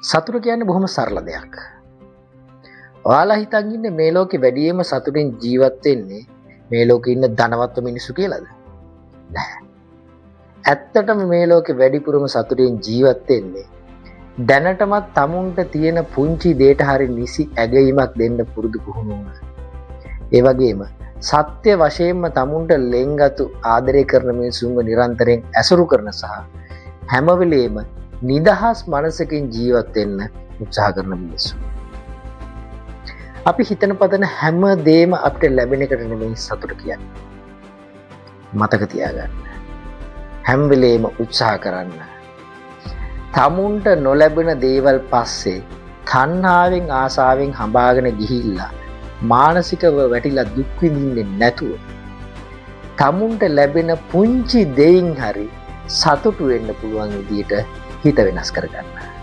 සතුට කියන්නේ බොහොම සරල දෙයක්. ඔයාලා හිතන් ඉන්නේ මේ ලෝකෙ වැඩියෙන්ම සතුටින් ජීවත් වෙන්නේ මේ ලෝකෙ ඉන්න ධනවත්ම මිනිස්සු කියලාද? නෑ. ඇත්තටම මේ ලෝකෙ වැඩිපුරම සතුටින් ජීවත් වෙන්නේ දැනටමත් තමුන්ට තියෙන පුංචි දේට හරි නිසි ඇගයීමක් දෙන්න පුරුදු පුහුණු වුණ. ඒ වගේම සත්‍ය වශයෙන්ම තමුන්ට ලෙන්ගතු ආදරය කරන මිනිසුන්ව නිරන්තරයෙන් ඇසුරු කරන සහ හැම වෙලේම නිදහස් මනසකින් ජීවත් වෙන්න උත්සාහ කරන මිනිස්සු. අපි හිතන පතන හැම දේම අපිට ලැබෙන එකට නෙමෙයි සතුට කියන්නේ. මතක තියාගන්න. හැම වෙලේම උත්සාහ කරන්න. තමුන්ට නොලැබෙන දේවල් පස්සේ තණ්හාවෙන් ආසාවෙන් හඹාගෙන ගිහිල්ලා මානසිකව වැටිලා දුක් විඳින්නේ නැතුව තමුන්ට ලැබෙන පුංචි දෙයින් හරි සතුටු වෙන්න පුළුවන් විදියට හිත වෙනස් කරගන්න.